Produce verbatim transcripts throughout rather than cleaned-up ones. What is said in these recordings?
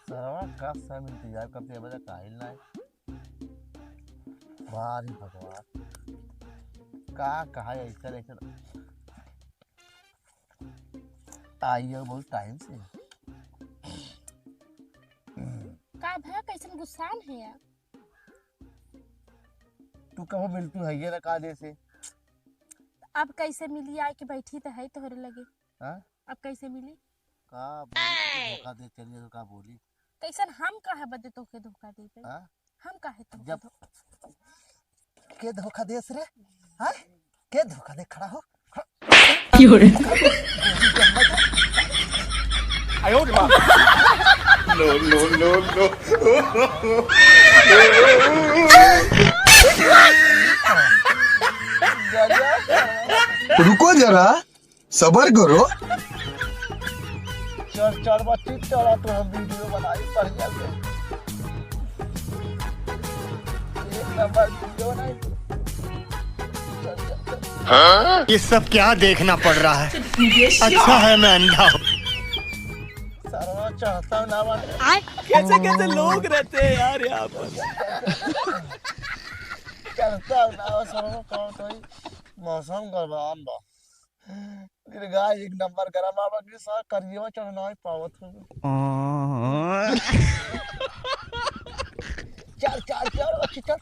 सरवा का सब इंतजार करते हैं, बजा काहिल ना है। बारी भगवान, का कहा है ऐसा, ऐसा आई है बहुत टाइम से। का भा, कैसन गुस्सान है यार? तू कहो मिलतू है ये ना का दे से? अब कैसे मिली, आए के बैठी तो है तोहरे लगे। हाँ? अब कैसे मिली? का बोली, धोखा दे चलिए तो का बोली? कैसन हम काहे बदे तोके धोखा देबे? हाँ? हम काहे तोके जब धो- के धोखा देस रे? हाँ? के धोखा दे खड़ा हो? क्यों रे? No, no, no, no। रुको जरा, सबर करो। चल, चल, बच्ची, चल, तो हम वीडियो बनाई, बढ़िया से। एक नंबर वीडियो बनाई। चल, चल, चल। ये सब क्या देखना पड़ रहा है? अच्छा है मैं अंधा हूँ। सरवा चढ़ता ना बा। कैसे, कैसे लोग रहते हैं यार यहाँ पर। चढ़ता ना बा, सरवा कौन कोई मौसम गड़बड़ान बा। गिरगा एक नंबर गरम आवा कि सा करिएवा चढ़ ना पावत हो। चल, चल, चल, अच्छी चल।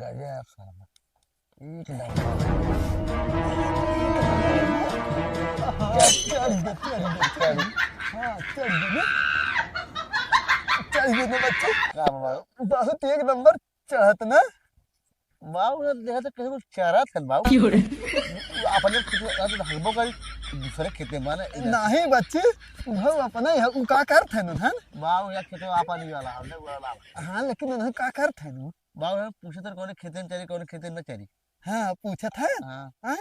गजब साला। एक नंबर। चल, चल, चल, चल, चल। हाँ, चल, चल। चल, चल, बच्चे। का बाबा? बहुत एक नंबर चढ़त ना। बाबू, ना देखा तो कहीं कुछ चढ़त है, बाबू। क्यों रे? अपने कुछ आज हगबो करी, दूसरे खेते में ना, इधर। नहीं, बच्चे, वो अपना ही है, वो का करत है, नन्हन? बाबू, यार, खेते में आपा नहीं वाला, हमने वाला। हाँ, लेकिन नन्हन का करत है, नन्हन? बाबू, हम पूछे तो कौन खेते में चली, कौन खेते में न चली। हाँ, पूछत है? हाँ। हाँ?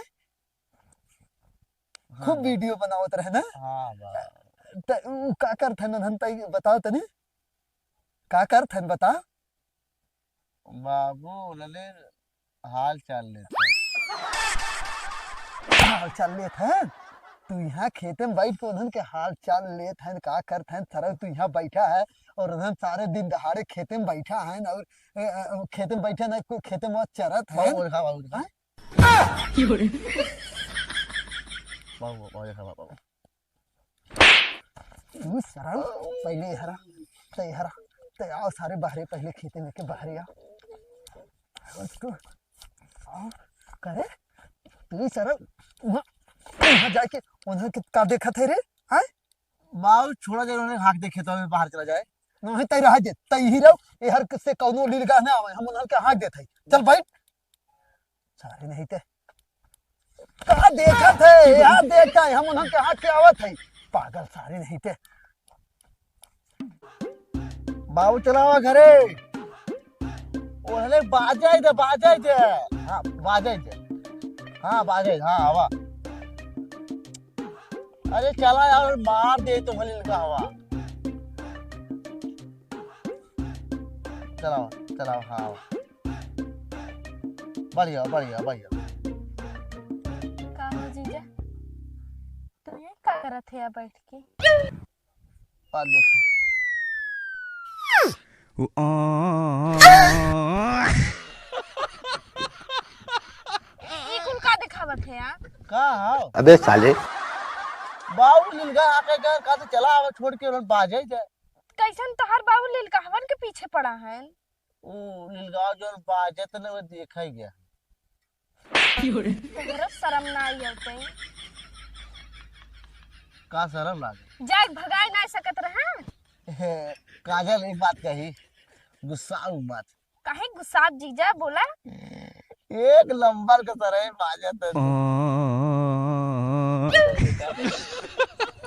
हाँ, खूब बा। वीडियो बनावत रहे ना? हाँ, बा। त उ का करत है नन्हन, तई बताओ तनी। का करत है, बता। बाबू, लले हाल चाल लेत है। हाल चाल लेत है? तू यहाँ खेते में बैठ के उन्हन के हाल चाल लेत है, का करत है? सरऊ तू यहाँ बैठा है और उन्हन सारे दिन दहाड़े खेते में बैठा है और, ए, ए, खेते में बैठा ना, कोई खेते में चरत है। बाबू, देखा, बाबू, देखा। हाँ? बाबू, बाबू, देखा, बाबू। तू सरऊ, पहले हरा, ते हरा, ते आओ सारे बाहरे, पहले खेते में के बाहरे आओ। और तू, आओ, करे, तू सरऊ, वहाँ, वहाँ जाके उन्हें के का देखत है रे? हाँ? बाबू, छोड़ा जाए, उन्हें हाँक दे खेतवा में, बाहर चला जाए। नहीं, तई रह जे, तई ही रहो, ए हर से कौनो लीलगाह ना आवे, हम उन्हें के हाँक देत है। चल बैठ। सारे नहीं ते। का देखत है? यहाँ देखता है, हम उन्हें के हाँक के आवत है। पागल सारे नहीं ते। बाबू चलावा घरे। ओहले बाजाई दे, बाजाई दे। हाँ, बाजाई दे। हाँ, बाजाई, हाँ, आवा। अरे चला यार, मार दे तो भले का हवा। चलाओ, चलाओ, हाँ, आवा। बढ़िया, बढ़िया, बढ़िया। का हो जीजा? तू ये का करत है बैठ के? आ देखा। ई कुल का देखावत है यार? का हाव? अबे साले। बाबू लीलगा आके गए, कहा से चला आवे छोड़ के, उन्होंने बाजे जाए। कैसन तोहार बाबू लीलगावन के पीछे पड़ा है? ओ लीलगा जौन बाजत न, वो देखा ही गया। तोहरा शरम ना आई होते? का शरम लागे? जाए भगाए ना सकत रहे? काजल, एक बात कही, गुस्सा मत। काहे गुस्सा जीजा, बोला? एक नंबर के सरे बाजत है।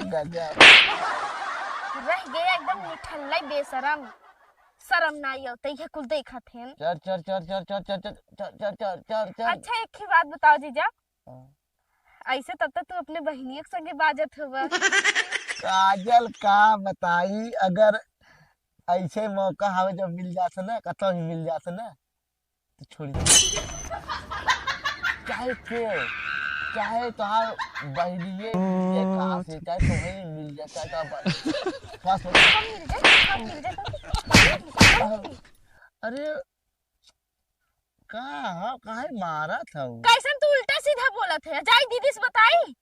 गजब। रह गया एकदम निठल्ला बेशरम। शरम ना आई होते, ये कुल देखत हैं। चल, चल, चल। अच्छा, एक ही बात बताओ जीजा, हाँ। ऐसे तब तक तू अपने बहिनिया के संगे बाजत होबा। काजल, का बताई, अगर ऐसे मौका हवे जब मिल जात है ना, कतौ भी मिल जात है ना, तो छोड़ दे। चाहे के, चाहे तोहार बहिनिये मिल जाए कहाँ से, चाहे तोहे मिल जाए, चाहे तोहार बा-, पास हो। हम मिल जाए, हम मिल जाए, तो अरे, का, काहे मारत हऊ? कैसन तू उल्टा सीधा बोलत है? जाई दीदी से बताई।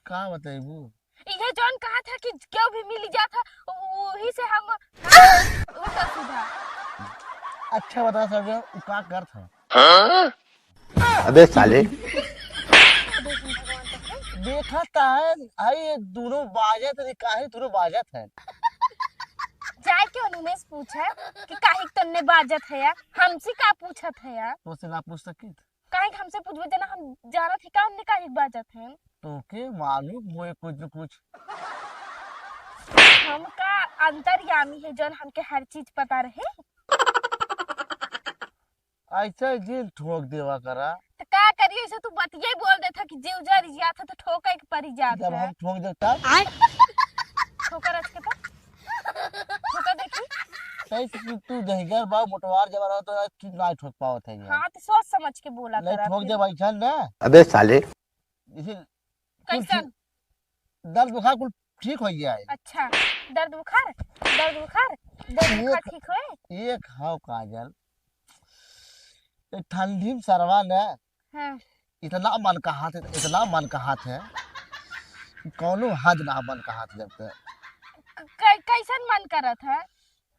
का बतैबू? इहे जौन कहा था कि केहू भी मिल जात है, उ-, उही से हम उल्टा सीधा। अच्छा बता सब, उ का करत है? अबे साले। देखा ता है, आई ये दोनों बाजत है, काहे दोनों बाजत है? जाए के उन्हें से पूछे कि काहे के तन्ने बाजत है यार, हमसे का पूछत है यार? तोसे ना पूछ सकित? काहे के हमसे पूछबे जना, हम जानत ही का उन्हें काहे के बाजत है? तोके मालूम होए कुछ न कुछ। हमका अंतर्यामी है जौन हमके हर चीज पता रहे। ऐसे जिन ठोक देवा करा। त का करी, ऐसे तू बतिये बोल देत है कि जीव जरी जात है तो ठोके के परी जात जब है। हम ठोक देब तब? आय। ठोकर रच के तो। ठोकर देखी। सही से तू, तू दहिगर बा, मोटवार जबर हो तो तू ना ठोक पावत है यार। हाँ, तो सोच समझ के बोला नहीं करा ठोक फिर। देब ऐसा ना। अबे साले। इसे कुल कैसन? ठीक, दर्द बुखार कुल ठीक हो गया है। अच्छा, दर्द बुखार, दर्द बुखार, दर्द बुखार एक, ठीक होए? एक हाव काजल, ये ठंडी में सरवा ने हाँ। इतना मन कहात है, इतना मन कहात है, कौनो हद ना मन कहात जब तक। क-, कै-, कैसन मन करत है?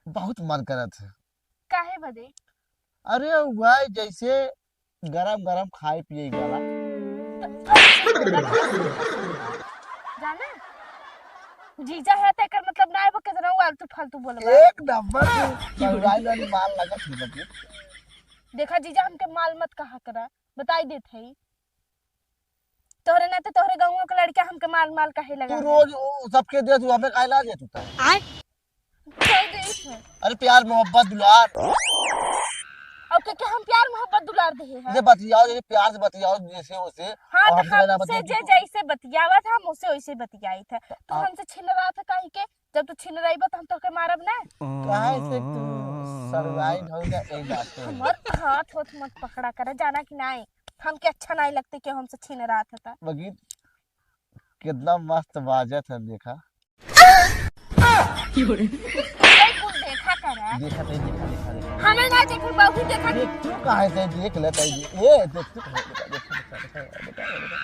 बहुत मन करत है। काहे बदे? अरे, वह जैसे गरम गरम खाए पिए वाला। जाने? जीजा है त एकर मतलब ना आइबो, केतना आलतू फालतू बोलबा। एक नंबर के ससुराल वाली माल लगत है बबू। देखा जीजा, हमके माल मत कहा करा, बताई देत है। तोहरे ना तो तोहरे गाँव के लड़का हमके माल माल कहे लगा तू है। रोज ओ सबके दे, तू हमें काहे ना दे तू त? आय। कह दे इसे। अरे प्यार मोहब्बत दुलार। और के, के हम प्यार मोहब्बत दुलार दे हैं? ये बतियाओ, ये प्यार से बतियाओ, जैसे वैसे। हाँ, और तो हमसे कहना हमसे बतियाओ। जे जैसे बतियावत हम उससे वैसे बतियाई थे। तू हाँ। हमसे छिन रहा था काहे के? जब तू छिन रही बा तो हम तोके मारब ना। काहे से तू सड़ुआई ढंग का एक बात है। हमार हाथ होत मत पकड़ा करे, जाना कि नहीं? हमके अच्छा नहीं लगते कि हमसे छिन रहा था। बगीत कितना मस्त बाजत है, देखा। की हो रे? ए, कुल देखा करा। देखा, तै देखा, देखा, देखा। हमें ना देखे, बाबू देखा। देख, तू कहाँ है, तै देख ले, तै देख। ए, देख, तू कहाँ है, देखा, देखा, देखा, देखा, देखा, देखा।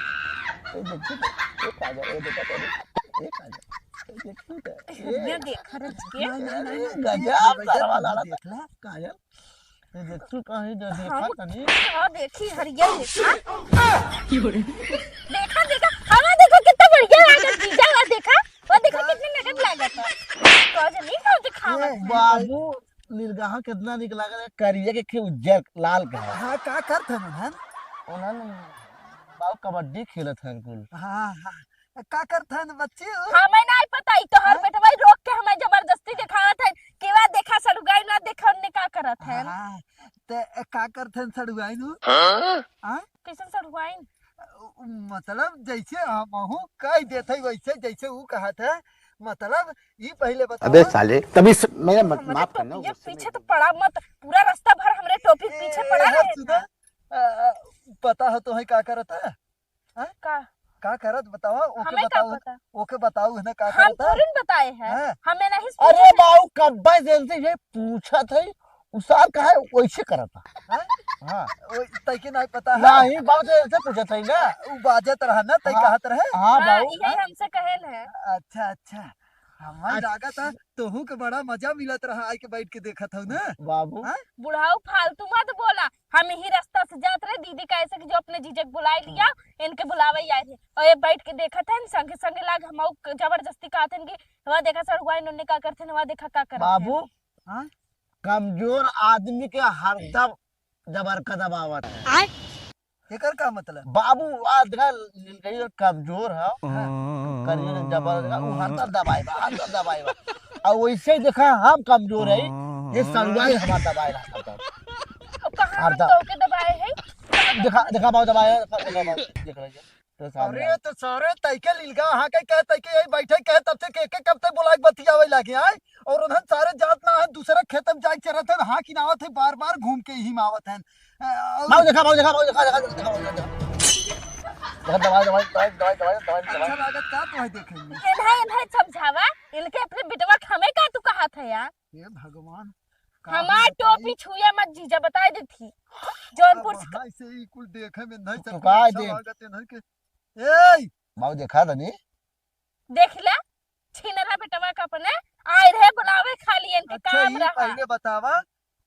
ए, देख, तू, ए, काजल, ए, देखा, तै देख। ए, काजल, ए, देख, तू, ए। ये देख, रच के। नहीं, नहीं, नहीं, नहीं, गजब, देख, देख, सरवा लाला देख ले। काजल। ये देख, तू कहीं दे, देखा हम तनी। का देखी, हरिया देखा। देखा, देखा, हवा देखा, कितना बढ़िया लागत जीजा, वा देखा, वा देखा, कितना नगद लागत है। तो आज नहीं खाओ दिखावा। ए, बाबू, निरगहा कितना निक लागत है, करिया के खे उज्जर, लाल का है। हाँ, का करत है उन्हन? उन्हन बाबू कबड्डी खेलत हैं कुल। हाँ, हाँ। का करत हन बच्ची? हमें नाहीं पता, ई तोहर हाँ? बेटवा रोक के हमें जबरदस्ती देखावत है। केवा देखा सड़ुगाई ना देखा, उन्ने का करत है? हाँ, ते का करत हन सड़ुगाई नु? हाँ? हाँ? कैसन सड़ुगाई? मतलब जैसे हमहू कह देत है वैसे, जैसे ऊ कहत है, मतलब ई पहले बताओ। अबे साले, तभी स-, मेरा मत, हमरे माफ करना, टोपिया गुस्से में पीछे तो पड़ा मत, पूरा रास्ता भर हमरे टोपी ए, पीछे पड़ा ए, रहे सुना, था। अ, अ, पता है तोहे का करत है? हाँ? का? का करत बतावा? ओके हमें का बताऊ, पता? ओके बताऊ है ना का हम करत है? थोड़ी न बताए हैं। हाँ। हमें नहीं अरे पूछे। बाऊ, कब्बे दिन से ये पूछत है, उ सार काहे वैसे करत है? हाँ? हाँ। ओ, तै के नहीं पता है? नहीं, बाऊ तो ऐसे पूछत है ना। उ बाजत रहा ना, तै हाँ। कहत रहे? हाँ, हाँ, बाऊ। यही हमसे कहेल है। अच्छा, अच्छा। हमें अच्छा। लागत है, तोहू के बड़ा मजा मिलत रहा, आइके बैठ के देखत हौ ना। बाबू। हाँ? बुढ़ाऊ फालतू मत बोला, हम यही रास्ता से जात रहे, दीदी कैसे कि जो अपने जीजक बुलाए लिया, इनके बुलावे आए रहे, और ये बैठ के देखत है, संगे संगे लाग हम जबरदस्ती कहत हैं कि वहाँ देखा सड़ुआइन उन्ने का करते हैं, वहाँ देखा का करते हैं। बाबू, हाँ? कमजोर आदमी के हरदम जबर का दबावत है। आय? एकर का मतलब? बाबू, आ देखा, लड़कई कमजोर है। हाँ। करिए जबर का, उ हरदम दबाए बा, हरदम दबाए बा। और वैसे ही देखा, हम कमजोर है, ये सड़ुआई हमार दबाए रहा हरदम। अब कहाँ हम हरदम। तोके दबाए है? देखा, देखा बाबू, दबाया, देखा, देखा बाबू, देख रहा है। तो सामने अरे, आ। तो सारे तैके लीलगा, हाँ, के कहे तैके यही बैठे, कहे तब से के, के कब तक बोला के बतियावे लागे, आए? और उन्हन सारे जात ना है, दूसरे खेत में जाके चरत है, हाँ, कि ना आवत है, बार-बार घूम के यही में आवत है। अ, और बाबू, देखा, बाबू, देखा, बाबू, देखा, देखा, देखा, बाबू, देखा। देखा, दवाई, दवाई, दवाई, दवाई, दवाई, दवाई। अच्छा लागत का तुम्हें देखे में? एन्हा, एन्हा समझावा, इनके अपने बिटवा के हमें का तू कहत है यार? हे भगवान, का हमार बताई? टोपी छुए मत जीजा, बताई देथी। जौनपुर अब से हाँ, से ई कुल देखे में नहीं तू सब का अच्छा दे? लागत है नहीं के। ए! बाबू देखा तनी। देख ले, छिनरा बेटवा का अपने आए रहे बुलावे खाली इनके अच्छा, काम ई रहा। पहले बतावा,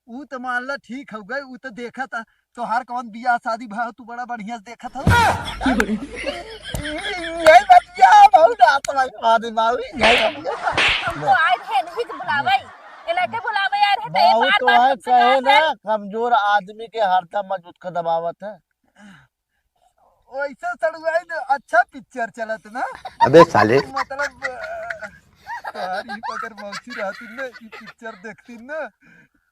ऊ तो मान ला ठीक हो गए, ऊ तो देखा था, तोहार कौन बियाह शादी भा, तू बड़ा बढ़िया से देखत हो। यही बतिया बहुत आत्मा के बाद में बाबू, यही बतिया। हमको आए रहे नहीं के बुलावे, इनके बुलावे आए रहे तो ये बाबू बार तो बार है हमसे कहे कहा ना, था। कमजोर आदमी के हरदम मजबूत का दबावत है। वैसे सड़ुआइन अच्छा पिक्चर चलत ना। अबे साले। मतलब, अ, तोहार ई अगर मौसी रहती न, ई पिक्चर देखती न,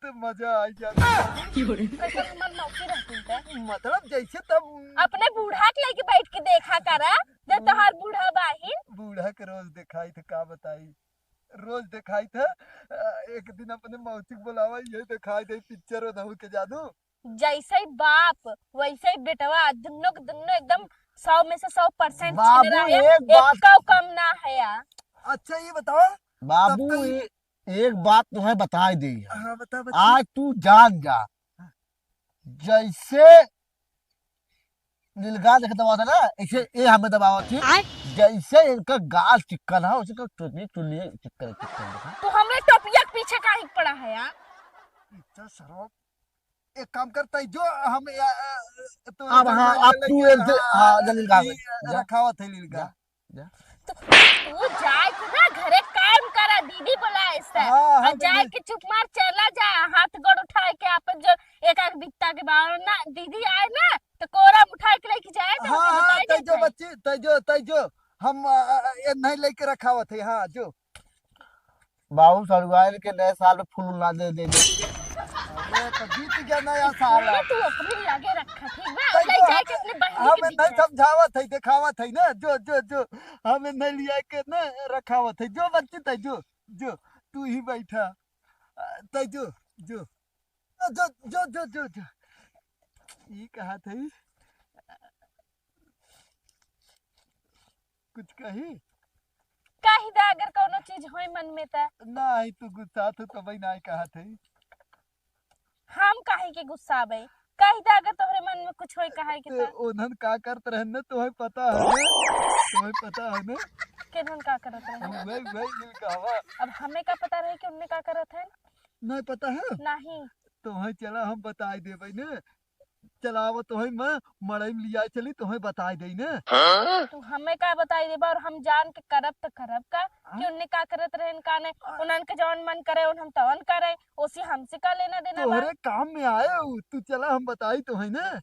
तो मजा आ जाता। कैसे हमार मौसी रहती त? मतलब, जैसे तब अपने बूढ़ा के लेके बैठ के देखा करा, जब तोहार बूढ़ा बाहिन। बूढ़ा के रोज देखाई थे, का बताई, रोज देखाई थे। अ, एक दिन अपने मौसी के बुलावा, ये देखाई दे पिक्चर ओनहु के जादू। जैसे ही बाप, वैसे ही बेटवा, दुन्नो के दुन्नो एकदम सौ में से सौ percent बाबू, छिनरा है, एक बात एक्का कम ना है यार। अच्छा, ये बताओ, बाबू, तब तक ए-, एक बात तुम्हें बताई दे यार। हाँ, बता, बता। आज तू जान जा, जैसे लीलगा देखे दबावत है ना, ऐसे ये हमें दबावत थी। आय? जैसे इनका गाल चिक्कन है, वैसे इनका टोपी चुन्नी चिक्कन, चिक्कन देखा। तू हमरे टोपिया के पीछे काहे पड़ा है यार? इतना शराब एक काम कर, तै जो हम, अ, अ, तो अब हाँ, अब तू एक दे-, हाँ, हाँ, जा लीलगा ई, में, जा। रखावत है लीलगा। जा, जा। तो तू जाए के ना घरे काम करा, दीदी बोला ऐसा। हाँ, और हाँ, जाए दीदी। के चुप मार चला जा, हाथ गोड़ उठाए के आपन जो एक आध बित्ता के बाहर ना, दीदी आए ना, तो कोरा में उठाए के लेके जाए, तो हाँ, हाँ, बताए तै जो देते। बच्ची, तै जो, तै जो, हम, अ, अ, अ, ये नहीं लेके रखावत है, हाँ, जो। बाबू सड़ुआइन के नए साल में फूल ना दे दे। अरे, तो बीत गया नया साल। अरे, तू अपने लगे रखा, ठीक बा? तै ले जो जाए के अपने बहिनी के हमें नहीं बिटिया। समझावत है, देखावत है ना, जो, जो, जो, हमें नहीं लिया के ना रखावत है, जो बच्ची तै जो, जो, तू ही बैठा, अ, तै जो, जो, जो, जो, जो, जो, जो, ई कहा थे, कुछ कही? कही दा अगर कौनो चीज होई मन में त। नाही, तू गुस्सा तो तबई नाही कहत है। हम काहे के गुस्साबे? कही दा अगर तोहरे मन में कुछ होई कहे के तो त। उन्हन का करत रहन न, तोहे पता है ना? तोहे पता है ना? केनहन का करत रहन? वही, वही नील कहवा। अब हमें का पता रहे कि उनने का करत है? नहीं पता है? नहीं। तोहे चला हम बताई देबे ना। चलावा तोहे मैं मड़ई में लिया चली, तोहे बताई देई ना। तू हमें का बताई देबा और हम जान के करब त करब का? हाँ? कि उनने का करत रहन का नहीं, आ। उन्हन के जौन मन करे, उन्हन तवन करे, ओसी हमसे का लेना देना बा? तोहरे काम में आए उ, तू चला हम बताई तोहे ना।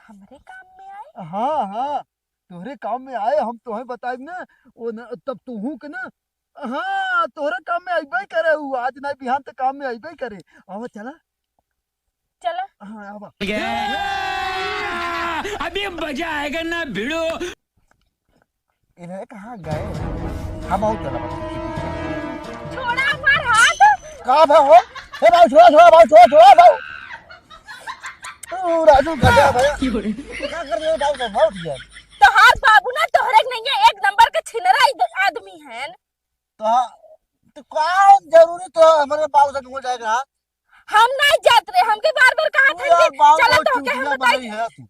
हमरे काम में आए? हाँ, हाँ, तोहरे काम में आए, हम तोहे बताई ना, ओ न, तब तूहू के ना हाँ, तोहरे काम में अइबे करे उ, आज नहीं बिहान त काम में अइबे करे। आवा चला। चला। हाँ, आवा। अभी मजा आएगा ना भिड़ो। इन्हें कहाँ गए? हम आउट चला बस। छोड़ा हमार हाथ। का भा हो? हे भाई, छोड़ा, छोड़ा, भाई, छोड़ा, छोड़ा, भाई। ओ, राजू, गया भैया। का कर रहे हो, भाई, भाई, उठ गया। तोहार बाबू ना तोहरे के नहीं है, एक नंबर के छिनरा आदमी है। तो हाँ, तो कौन जरूरी तो हमारे बाबू से दूर जाएगा? हम नहीं जात रहे, हमके बार-बार कहा तू था यार कि बाबू चला बहुत तो के हम चुतिया बताई। बनाई है तू।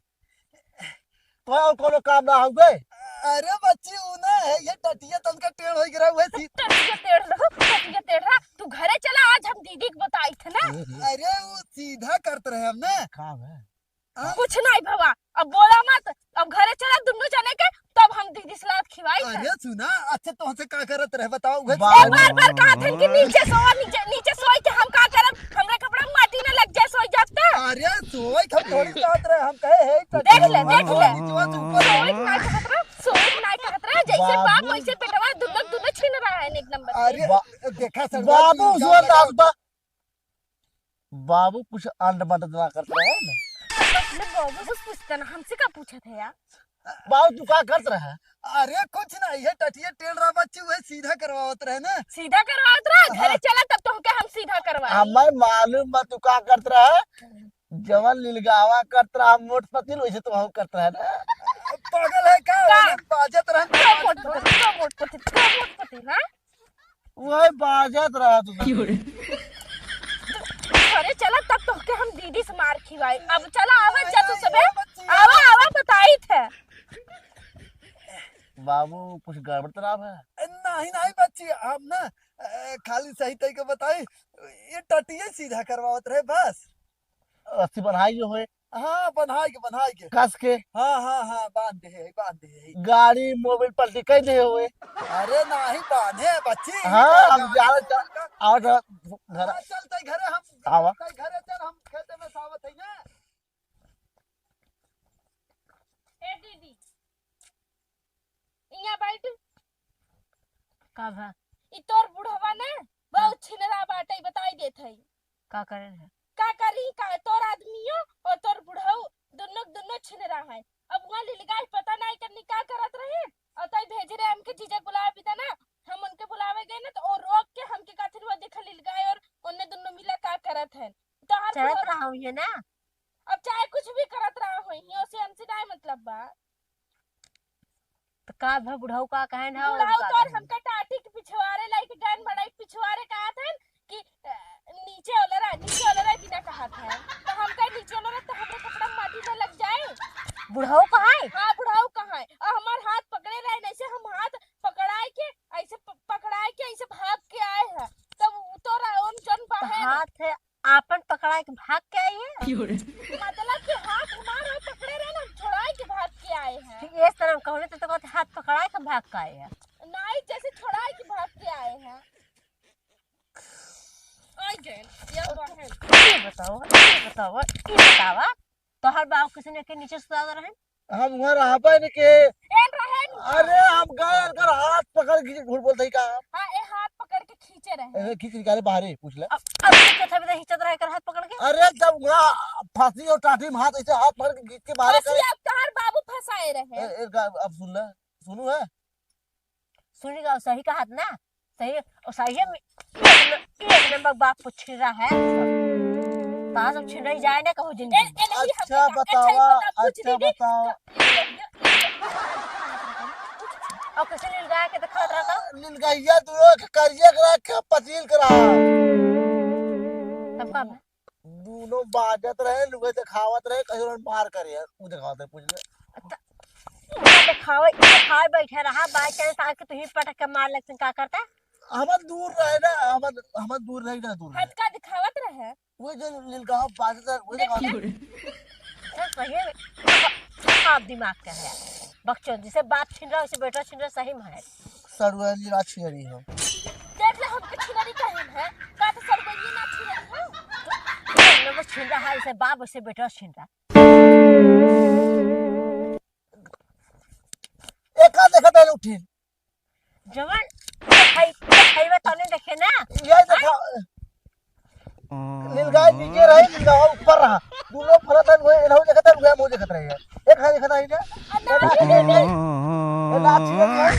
तो और कोनो काम ना होगे? अरे बच्ची, उ ना है, ये टटिया तनका टेढ़ हो गिरा हुआ है, सी- टटिया टेढ़ रहो, टटिया टेढ़ रहा। तू घरे चला, आज हम दीदी के बताई थे ना। अरे वो सीधा करत रहे हम ना। काम है। हाँ? कुछ नहीं भवा, अब बोला मत, अब घरे चला दुन्नू जने के, तब हम दीदी से लात खिवाई था। अरे सुना, अच्छा तोहसे का करत रहे बताओ, उहे बाबू। ए, बार बार कहा था कि नीचे सोवा, नीचे, नीचे सोई के हम का करब, हमरे कपड़ा में माटी न लग जाए, सोई जाब त। अरे सोई हम थोड़ी कहत रहे, हम कहे हे देख ले, देख ले। नीचवा से ऊपर सोई के नाई कहत रहे, सोई के नाई कहत रहे, जैसे बाप बाबू। वैसे बेटवा, दुन्नू, दुन्नू छीन रहा है एक नंबर के। अरे बा-, देखा सर, बाबू तू जोरदार बा-, बाबू कुछ अंड मंड ना करत रहे ना। अपने बाबू से पूछता ना, हमसे का पूछत है यार? बाबू, तू का करत रहा? अरे कुछ ना, ये टटिया टेढ़ रहा बच्ची, वह सीधा करवावत रहे ना। सीधा करवावत रहा? हाँ। घरे चला, तब तोहके हम सीधा करवाई। हमें मालूम बा तू का करत रहा। जवन लिलगावा करत रहा मोट पतील, वैसे तू हम करत रहा ना। पागल है का? का? वही बाजत रहा। का मोट पतील? का मोट पतील? का मोट पतील, हाँ? वही बाजत रहा तू। अरे चला, तब तोहके हम दीदी से मार खिवाई। अब चला, आवा जा तू सबे। आवा, आवा, बताई थे। बाबू, कुछ गड़बड़ तो ना है? नहीं, नहीं बच्ची, हम ना, अ, खाली सही तरीके बताई, ये टटिया सीधा करवावत रहे बस। रस्सी बन्हाई जो होए। हाँ, बन्हाई के, बन्हाई के। कस के। हाँ, हाँ, हाँ, बांध दे है, बांध दे है। गाड़ी, मोबिल पलटी कइ दे होए। अरे नाही, बांधे बच्ची। हाँ, हम जा रहे, चल, आओ, चल, घर। हाँ, चल, तई घरे हम, आवा। तई घरे चल, हम खेते में सावत है ना। ए दीदी, इहाँ बैठ। का भा? ई तोर बुढ़वा ना, बहुत छिनरा बाटे, बताई देत है। का करे है? का करी का, तोर आदमियो और तोर बुढ़ऊ दुन्नो, दुन्नो छिनरा है। अब वहाँ लिलगाय पता नहीं करनी का करत रहे, और तई भेज रहे हमके जीजा बुलावे बिदा ना, हम उनके बुलावे गए ना, तो वो रोक के हमके कहथिन, "वो देखा लिलगाय और उन्ने दुन्नो मिला का करत है।" तो हर चलत बुढ़ऊ रहा हूँ ये ना। अब चाहे कुछ भी करत रहा होई, ओसे हमसे नाय मतलब बा। त का भा बुढ़ऊ का कहन है, बुढ़ऊ उनका तोर कहन। हमका टाटी के पिछवारे लाइके गन बड़ाई पिछवारे कहत हन कि, अ, नीचे ओलरा, नीचे ओलरा बिना कहत है। त हम कहे नीचे ओलरा त हमरे कपड़ा माटी में लग जाए। बुढ़ऊ कहाँ है? हाँ, बुढ़ऊ कहाँ है? और हमार हाथ पकड़े रहे, ऐसे हम हाथ पकड़ाए के, ऐसे प-, पकड़ाए के ऐसे भाग के आए हैं। तब उ तोरा ओन जन त बाहे ना। हाथ है, आपन पकड़ाए के भाग के आई है? मतलब कि हाथ हमार ओर पकड़े रहे ना, छोड़ाए के भाग के आए हैं। ठीक, इस तरह हम कहने तो, तो कहते हाथ पकड़ाए के भाग के आए हैं। नहीं, जैसे छोड़ाए के भाग के आए हैं। आई गए, ये बहन। ये बताओ, ये बताओ, ये बतावा। तोहर बाबू किसने के नीचे सुता रहे? हम वहाँ रहबे न के। एन रहे न। अरे, हम गए, एनकर हाथ पकड़ के, झूठ बोलत ही का? हाँ, ए हाथ पकड़ के खींचे रहे। ए, खींच निकाले बाहरे, पूछ ले। अब, अब तू कथा में हिचत रहे, एकर हाथ पकड़ के? अरे, जब वहाँ फांसी और टाटी में हाथ, ऐसे हाथ पकड़ के खींच के बाहरे करे। अब तोहर बाबू फंसाए रहे। ए, ए, गा-, अब सुन ले, सुनू है? सुनी गा, सही कहत ना? सही, ओ सही में, एक न-, एक नंबर बाप को छिन रहा है। कहाँ सब छिन रही जाए ना कहूँ जिंदगी ए, में। ए, नहीं, अच्छा हमके का-, बतावा, अच्छा बतावा, अच्छा दीदी, बतावा। और कैसे नीलगाय के दिखावत रहा था? नीलगाइया दुनो के करिया करा के पतील करा। तब का भा? दुनो बाजत रहे, लुगे देखावत रहे, कहीं उन्हें मार करे, उ देखावत रहे, पूछ ले। त-, उ देखावे, देखावे बैठे रहा, by chance आके तुही पटक के मार लगते, का करता? हमर दूर रहे ना, हमर, हमर दूर रहे ना, दूर रहे। हद का दिखावत रहे? वो जो नीलगाय बाजत रहे, वो देखिए। देखावत रहे। तो सही में, आप दिमाग का है। बकचोद, जिसे बाप छीन रहा, उसे बेटा छीन रहा, सही में है। सड़ुआली ना छिनरी हो। देख ले, हमके छिनरी कहे है। का तो सड़ुआली ना छिनरी हो? तो ये लोग छीन रहा है, इसे बाप, उसे बेटा छीन रहा। एका देखा पहले उठी। जवन देखाई, देखाई बा तने देखे ना। ये देखा। नीलगाय नीचे रहे, नीलगाय ऊपर रहा। दुनो फरत है, वो एनहु देखत है, वो मुँह देखत रहे है। एक हाथ देखत है, इधर। ए, ना, ए, ना, ए, ना, ए, ना, छिनरी है।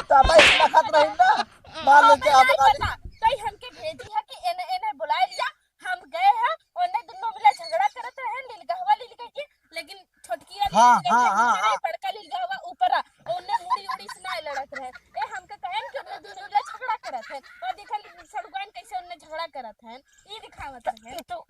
तो अब इतना खत नहीं ना। मार लेते आप नहीं गाली। पता, तई हमके भेजी है कि एने, एने बुलाए लिया। हम गए हैं, ओने दुनो मिला झगड़ा करत रहे, नीलगहवा लीलगा के, लेकिन छोटकी वाली हाँ, लीलगा हाँ, के हाँ, नीचे रहे, हाँ। बड़का लीलगहवा ऊपर आ, ओने मुड़ी उड़ी से नाय लड़त रहे। ए, हमके कहन कि ओने दुनो मिला झगड़ा करत है, और देखा सड़ुआइन कैसे ओने झगड़ा करत है, ई दिखावत रहे। ई तो,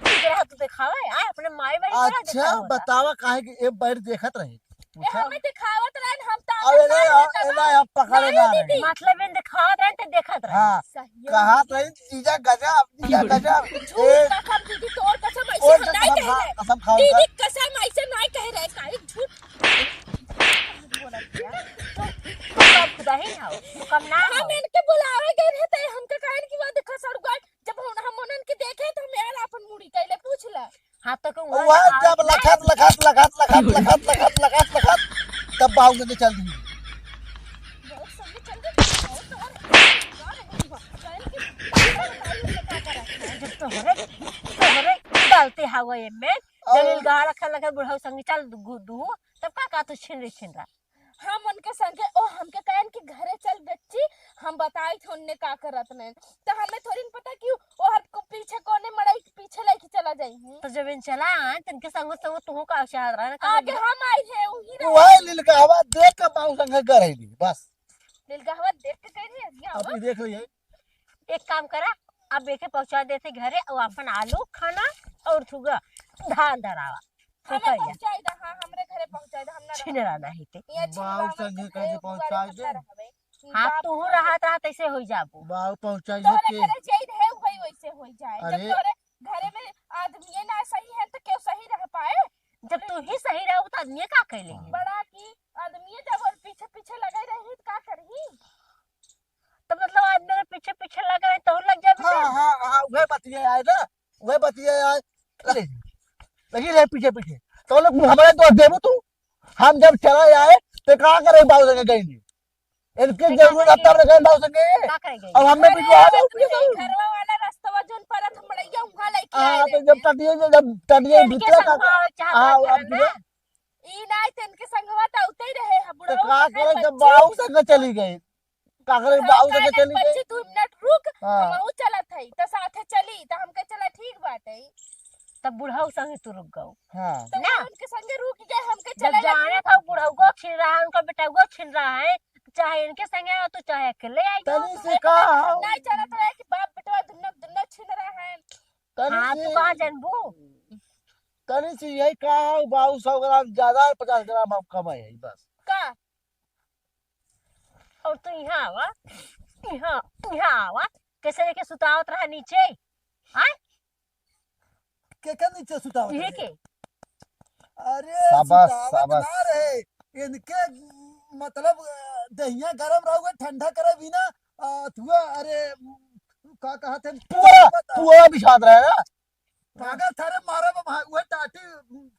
ई जरा तू दिखावा, आ, अपने माई बाई जरा अच्छा, दिखावा। बतावा काहे कि ए बैठ देखत रहे। ए, पूछा? हमें दिखावत रहन, हम तो अरे आदत नहीं, ना आ, रहता ए, ना। नहीं, आप पकड़े नहीं, ना रहे। दीदी। मतलब इन दिखावत रहन, तो देखत रहे। हाँ, सही है। कहत रही, "जीजा गजब, जीजा गजब।" झूठ ए, कसम, दीदी, तोर कसम, ऐसे ओए, हम नहीं कसम कहे खा, रहे। कसम खाओ दीदी, का? कसम ऐसे नहीं कहे रहे, काहे झूठ बोलत है? तो, तो कम खुदा ही ना हो, तो कम ना हम हो। इनके बुलावे गए रहे, तो हमके कहन कि वो देखो सड़ुआ जब हम, हम उन्हन के देखे, तो हम यार आपन मुड़ी कैले पूछ ले। हाँ, तो कहूँ वह वहाँ जब लखत, लखत, लखत, तब बाहु के चल दी। बहुत समझ चल गई, बहुत तो और जब तोहरे, तोहरे चलते हवा ये में, और जलील गहा रखल रखल बुढ़ऊ संगे चल दू, दू, तब का, का तू छिन रही, छिन रहा? हम उनके संगे, ओ हमके कहन कि घरे चल बच्ची, हम बताई थे उनने का करत नहीं। तो हमें थोड़ी न पता कि ओ हर को पीछे कोने मड़ई के पीछे लेके चला जाई। तो जब इन चला आए, तो इनके संग, संग तू का चाह रहा है, का आगे हम आई है, वही रहे। वही लीलगहवा देख के बाऊ संगे गरैली, बस। लीलगहवा देख के गई नहीं, अब ये देख लो ये। एक काम करा, अब एके पहुँचा देते घरे और अपन आलू खाना और थुआ धान धरावा। हमें पहुँचाई दा, हाँ, हमरे घरे पहुँचाई दा, हम ना रहब। छिनरा नहीं ते। ये छिनरा बाऊ संगे कहे पहुँचाई दे। हाँ, तू रहत रहत ऐसे हो जाबो। बाऊ पहुँचाई दे तोरे के। घरे जाई रहे, वही वैसे हो जाए। जब अरे। तोरे घरे में आदमी ना सही है, तो क्यों सही रह पाए? जब तू ही सही रहो, तो आदमी का कह लेंगे? बड़ा की आदमी जब और पीछे पीछे लगे रही, तो का करही? तो मतलब, आज मेरे पीछे पीछे लग रहे, तो लग जाए हाँ, बेटा। हाँ, हाँ, वह बतिया आए ना, वह बतिया आए। ले, लगी रहे पीछे पीछे। तो लोग हमारे तो देबो तू, हम जब चला आए, तो का करे बाबू संगे गई नहीं। इनके जरूरत है तब रखे बाबू संगे। का करेंगे? अब हमें भी अरे, आ जाओ, अपने घरवा वाला रस्तवा जोन पर हम बड़ैया उहाँ लेके हाँ, आए तो रहे। जब टटिए, जब टटिए इनके भीतर का, संगवा चाहत हाँ, रहे अब ना। ई नाई तो इनके संगवा तो उतई रहे, हम तो बुढ़ऊ का करे, जब बाबू संगे चली गई। का करे, बाऊ का लेके चली गई। बच्ची, दू मिनट रुक, हाँ। हमहू चलत हई, त साथे चली, त हमके चला, ठीक बाटे। तब बुढ़ऊ संगे तू रुक गऊ। हाँ। तो ना। उनके संगे रुक गए, हमके जब चले जाने लगी। था बुढ़ऊ को छिन रहा है, उनका बेटा को छिन रहा है, चाहे इनके संगे आओ, तो चाहे अकेले आई जाओ। तनी से का हो? नहीं चलत रहे कि बाप बेटवा दुन्नो, दुन्नो छिन रहा है। तनी हाँ, से, तू कहाँ जानबू? तनी से यही का हो, बाऊ सौ ग्राम ज्यादा और पचास ग्राम हम कम है, बस। का? और तू यहाँ आवा, यहाँ, यहाँ आवा, कैसे लेके सुतावत रहा नीचे, हाँ? के के नीचे सुतावत ये रहे? के? अरे, शाबाश, सुतावत शाबाश। ना रहे, इनके मतलब, अ, दहिया गरम रहुए, ठंडा करे बिना, अ, थुआ, अरे, का कहत हैं? पुआ, पुआ बिछात रहे ना? पागल थारे मारे बा भाई, उहे टाटी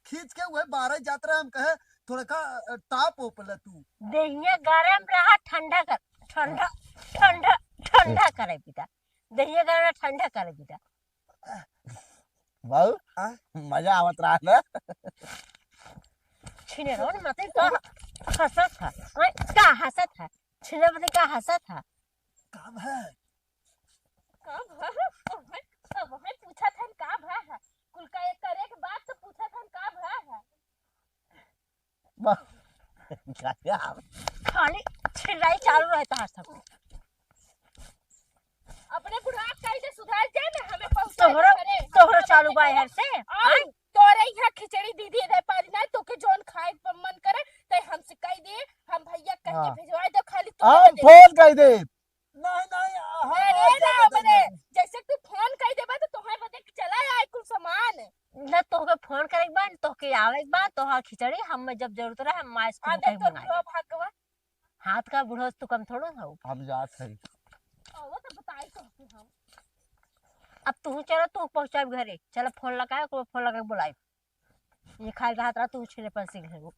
खींच के उहे बाहर जात रहे, हम कहे थोड़ा का, अ, ताप ओप ले तू। देहिया गरम रहा, ठंडा कर, ठंडा, ठंडा, ठंडा करे पिता। देहिया गरम रहा, ठंडा करे पिता। बाऊ, हाँ? मजा आवत रहा ना? छिने रहो ना, मतलब का हंसत है? ओए, का हंसत है? छिने मतलब का हंसत है? का भा? का भा? ओहे, ओहे, पूछत हन का भा है? कुल का एक करे के बात तो पूछत हन का भा है? बा-, खाली छिलाई चालू रहता है सब। अपने बुढ़ा कहीं से सुधार जाए ना, हमें पहुंचा दे तोहरो, घरे। तोहरो चालू बा यार से। और हाँ? तोरे यहाँ खिचड़ी दीदी दे पारी ना, तोके जौन खाए के मन करे, ते हमसे कह दे, हम भैया कह के हाँ। भिजवा दे, खाली तू हम दे। फोन कर दे। नहीं, नहीं, हम अरे आ ना, जाए अपने, देंगे। जैसे तू फोन कर देबा तो तोहरे बदे चला आए कुल सामान। ना तोहके फोन करे के बा, ना तोहके आवे के बा, तोहार खिचड़ी हम जब जरूरत रहे, हम माँ से फोन अरे कहीं तो मंगाई। बुढ़वा भागवा। हाथ का बुढ़वा से तू कम थोड़ो हो। हम जात हई। आओ तो बताई तोहके हम। अब तू चलो, तू पहुँचाए घरे। चलो फोन लगाए, को फोन लगा के बुलाई। ये खाए के हाथ रहा, तू छिले पर सीख लेबू।